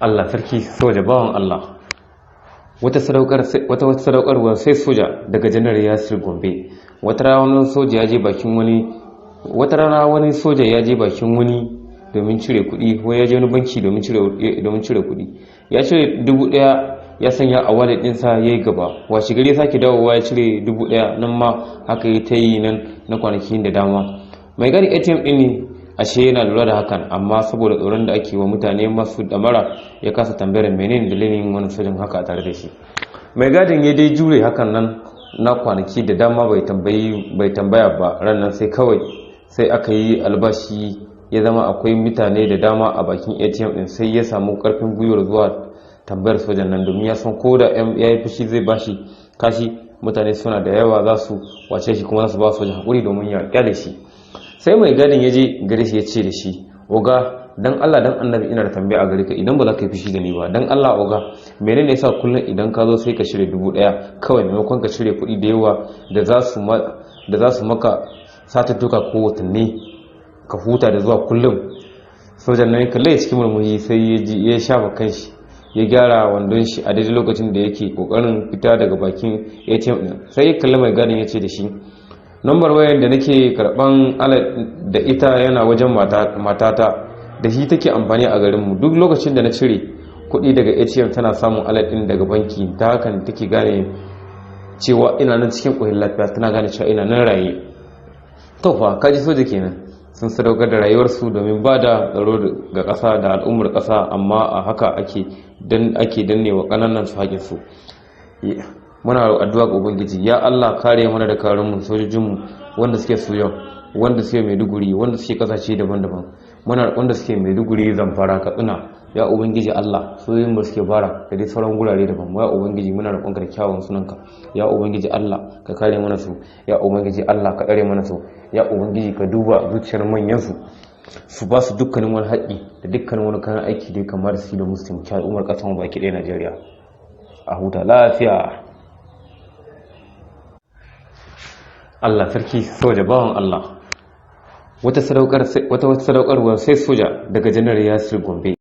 Allah sarki, soja bawan Allah. Wata sadaukarwa sai soja daga Janar Yasir Gombe. Wata rana wani soja ya je bakin wani wata rana wani soja ya je bakin wani domin cire kuɗi, ko ya je wani banki domin cire kuɗi. Ya cire 1000, ya sanya a wallet ɗinsa, ya yi gaba. Washe gari ya sake dawowa, ya cire 1000 nan ma. Haka ya ta yi nan na kwanaki da dama. Mai gadi ATM ɗin ne ashe yana lura da hakan, amma saboda tsoron da ake wa mutane masu damara, ya kasa tambayar menene dalilin wani sojan haka a tare da shi. Mai gadin ya dai jure hakan nan na kwanaki da dama, bai tambaya ba. Ran nan sai kawai sai aka yi albashi, ya zama akwai mutane da dama a bakin ATM din. Sai ya samu karfin gwiwar zuwa tambayar sojan nan, domin ya san ko da ya yi fushi zai bashi kashi, mutane suna da yawa, za su wace shi, kuma za su ba sojan hakuri domin ya kyale shi. Sai mai gadin ya je gare shi, ya ce da shi: "Oga, dan Allah dan Annabi, ina da tambaya a gare ka, idan ba za ka yi fushi da ni ba. Dan Allah oga, menene yasa kullum idan ka zo sai ka cire 1000 kawai, maimakon ka cire kuɗi da yawa da za su maka satuttuka ko watanni, ka huta da zuwa kullum?" Sojan nan ya kalle cikin murmushi, sai ya ji ya shafa kanshi, ya gyara wandon shi a daidai lokacin da yake kokarin fita daga bakin ATM din. Sai ya kalli mai gadin, ya ce da shi: "Lambar wayar da nake karban alert da ita yana wajen matata, da shi take amfani a garinmu. Duk lokacin da na cire kuɗi daga ATM, tana samun alert din daga banki. Ta hakan take gane cewa ina nan cikin ƙoshin lafiya, tana gane cewa ina nan raye." To fa, kaji soja kenan, sun sadaukar da rayuwarsu domin ba da tsaro ga ƙasa da al'ummar ƙasa, amma a haka ake dannewa ƙananan su haƙinsu. Muna addu'a ga Ubangiji: ya Allah, kare mana da karunmu sojojinmu wanda suke Sudan, wanda suke Maiduguri, wanda suke kasashe daban-daban, muna wanda suke Maiduguri, Zamfara, Katsina. Ya Ubangiji Allah, sojojin mu suke bara da dai sauran gurare daban, ya Ubangiji, muna roƙonka da kyawun sunanka. Ya Ubangiji Allah, ka kare mana su. Ya Ubangiji Allah, ka tsare mana su. Ya Ubangiji, ka duba zuciyar manyan su, su ba su dukkanin wani haƙƙi da dukkanin wani kayan aiki da ya kamata su yi da musu taimaki al'ummar ƙasar mu baki ɗaya Najeriya. A huta lafiya. Allah sarki, soja bawan Allah. Wata sadaukarwa sai soja daga Janar Yasir Gombe.